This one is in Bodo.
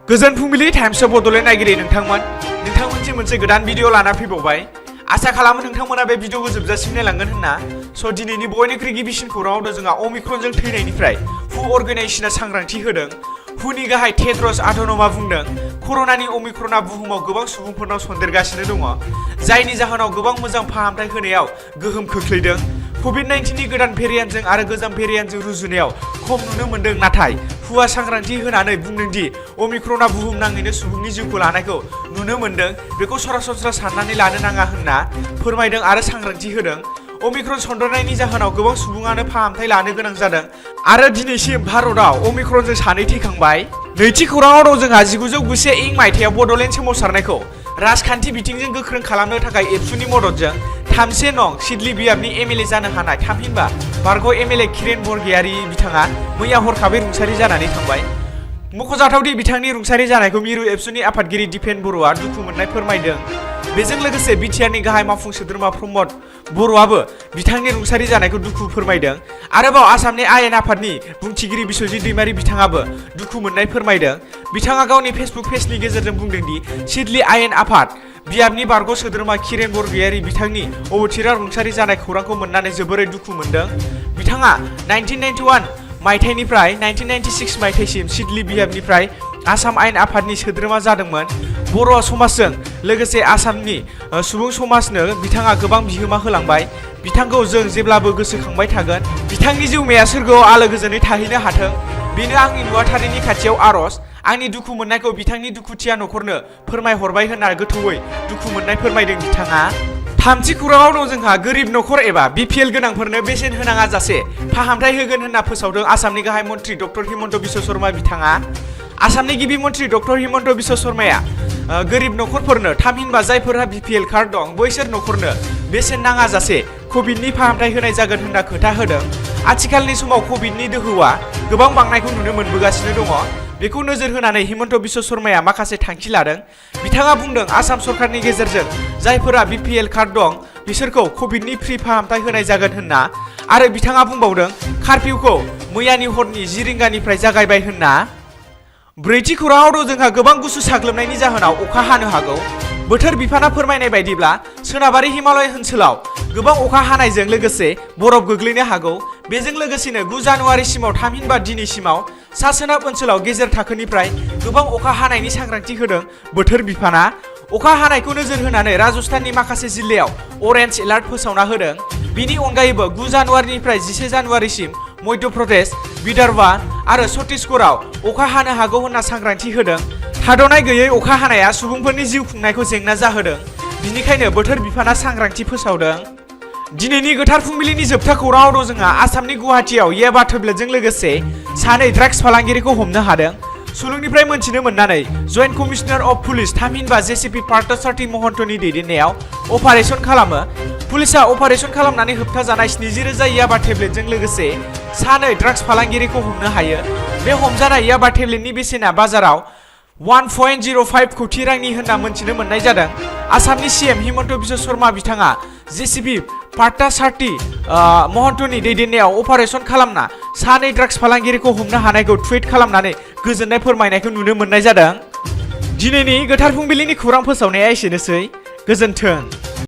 गोजोन फुंबिलि टाइम्स अफ बड'लेण्ड नायगिरि नोंथांमोनसिम मोनसे गोदान भिडिअ लाना फैबावबाय। आसा खालामो नोंथांमोना बे भिडिअखौ जोबजासिम नायलांगोन होनना। स' दिनैनि बयनिख्रुइ गिबिसिन खौराङाव जोंहा अमिक्रनजों थैनायनिफ्राय हु अर्गेनाइजेशना सांग्रांथि होदों। हुनि गाहाय टेड्रस आधनमआ बुंदों कर'नानि अमिक्रना बुहुमाव गोबां सुबुंफोरनाव सन्देरगासिनो दङ, जायनि जाहोनाव गोबां मोजां फाहामथाय होनायाव गोहोम खोख्लैदों। कभिड-19नि गोदान भेरिएन्टजों आरो गोजाम भेरिएन्टजों रुजुनायाव खम नुनो मोन्दों, नाथाय हुआ सांग्रांथि होनानै बुंदों दि अमिक्रना बुहुमनाङैनो सुबुंनि जिउखौ लानायखौ नुनो मोन्दों, बेखौ सरासनस्रा साननानै लानो नाङा होनना फोरमायदों आरो सांग्रांथि होदों। अमिक्रन सन्देरनायनि जाहोनाव गोबां सुबुङानो फाहामथाय लानो गोनां जादों आरो दिनैसिम भारतआव अमिक्रनजों 2 थैखांबाय। नैथि खौराङाव दं जोंहा 1991 मायथाइयाव बड'लेण्ड सोमावसारनायखौ राजखान्थि बिथिंजों गोख्रों खालामनो थाखाय एबसुनि मददजों 3 नं सिडली बियाबनि एमएलए जानो हानाय थामहिनबा बारग' एमएलए किरेन बरगयारी बिथाङा मैया हरखाबै रुंसारि जानानै थांबाय। मख'जाथावदि बिथांनि रुंसारि जानायखौ मिरु एबसुनि आफादगिरि दिपेन बर'आ दुखु मोननाय फोरमायदों। बेजों लोगोसे बिटिआरनि गाहाय मावफुं सोद्रोमा प्रमद बर'आबो बिथांनि रुंसारि जानायखौ दुखु फोरमायदों। आरोबाव आसामनि आयेन आफादनि बुंथिगिरि बिश्वजित दैमारी बिथाङाबो दुखु मोननाय फोरमायदों। बिथाङा गावनि फेसबुक पेजनि गेजेरजों बुंदों दि सिडली आयेन आफाद बियाबनि बारग' सोद्रोमा किरेन बरगयारी बिथांनि अबथिरा रुंसारि जानाय खौरांखौ मोननानै जोबोरै दुखु मोनदों। बिथाङा 1991 मायथाइनिफ्राय 1996 मायथाइसिम सिडली बियाबनिफ्राय आसाम आयेन आफादनि सोद्रोमा जादोंमोन। बर' समाजजों लोगोसे आसामनि सुबुं समाजनो बिथाङा गोबां बिहोमा होलांबाय। बिथांखौ जों जेब्लाबो गोसोखांबाय थागोन। बिथांनि जिउमाया सोरगोआव आलो गोजोनै थाहैनो हाथों, बेनो आंनि नुवाथारिनि खाथियाव आर'ज। आंनि दुखु मोननायखौ बिथांनि दुखुथिया न'खरनो फोरमायहरबाय होनना गोथौयै दुखु मोननाय फोरमायदों बिथाङा। थामथि खौराङाव दं जोंहा गोरिब न'खर एबा बिपिएल गोनांफोरनो बेसेन होनाङा जासे फाहामथाय होगोन होनना फोसावदों आसामनि गाहाय मन्थ्रि डक्टर हिमन्त बिश्व शर्मा बिथाङा। आसामनि गिबि मन्थ्रि डक्टर हिमन्त बिश्व शर्माया गोरिब न'खरफोरनो थामहिनबा जायफोरहा बिपिएल कार्ड दं बैसोर न'खरनो बेसेन नाङा जासे कभिडनि फाहामथाय होनाय जागोन होनना खोथा होदों। आथिखालनि समाव कभिडनि दोहौआ गोबां बांनायखौ नुनो मोनबोगासिनो दङ। बेखौ नोजोर होनानै हिमन्त बिश्व शर्माया माखासे थांखि लादों। बिथाङा बुंदों आसाम सरकारनि गेजेरजों जायफोरा बिपिएल कार्ड दं बिसोरखौ कभिडनि फ्रि फाहामथाय होनाय जागोन होनना। आरो बिथाङा बुंबावदों कारफिउखौ मैयानि हरनि 10 रिंगानिफ्राय जागायबाय होनना। ब्रैथि खौराङाव दं जोंहा गोबां गुसु साग्लोबनायनि जाहोनाव अखा हानो हागौ। बोथोर बिफाना फोरमायनाय बायदिब्ला सोनाबारि हिमालय ओनसोलाव गोबां अखा हानायजों लोगोसे बरफ गोग्लैनो हागौ। बेजों लोगोसेनो 9 जानुवारिसिमाव थामहिनबा दिनैसिमाव सा सोनाब ओनसोलाव गेजेर थाखोनिफ्राय गोबां अखा हानायनि सांग्रांथि होदों बोथोर बिफाना। अखा हानायखौ नोजोर होनानै राजस्थाननि माखासे जिल्लायाव अरेन्ज एलार्ट फोसावना होदों। बिनि अनगायैबो 9 जानुवारिनिफ्राय 11 जानुवारिसिम मध्य प्रदेश, विदर्भा आरो छत्तीसगढ़आव अखा हानो हागौ होनना सांग्रांथि होदों। थाद'नाय गैयै अखा हानाया सुबुंफोरनि जिउ खुंनायखौ जेंना जाहोदों, बिनिखायनो बोथोर बिफाना सांग्रांथि फोसावदों। दिनैनि गोथार फुंबिलिनि जोबथा खौराङाव दं जोंहा आसामनि गुवाहाटीआव याबा टेब्लेटजों लोगोसे 2 ड्राग्स फालांगिरिखौ हमनो हादों। सुलुंनिफ्राय मोनथिनो मोननानै जइन्ट कमिशनार अफ पुलिस थामहिनबा जेसिपि पार्थसारथि महन्तनि दैदेननायाव अपारेशन खालामो। पुलिसा अपारेशन खालामनानै होबथाजानाय 70,000 याबा टेब्लेटजों लोगोसे 2 ड्राग्स फालांगिरिखौ हमनो हायो। बे हमजानाय याबा टेब्लेटनि बेसेना बाजाराव 1.05 कोटि रांनि होनना मोनथिनो मोननाय जादों। आसामनि सीएम हिमन्त बिश्व शर्मा बिथाङा जेसिपि पार्थसारथि महन्तनि दैदेननायाव अपारेशन खालामना 2 ड्राग्स फालांगिरिखौ हमनो हानायखौ टुइट खालामनानै गोजोननाय फोरमायनायखौ नुनो मोननाय जादों। दिनैनि गोथार फुंबिलिनि खौरां फोसावनाया एसेनोसै। गोजोन्थों।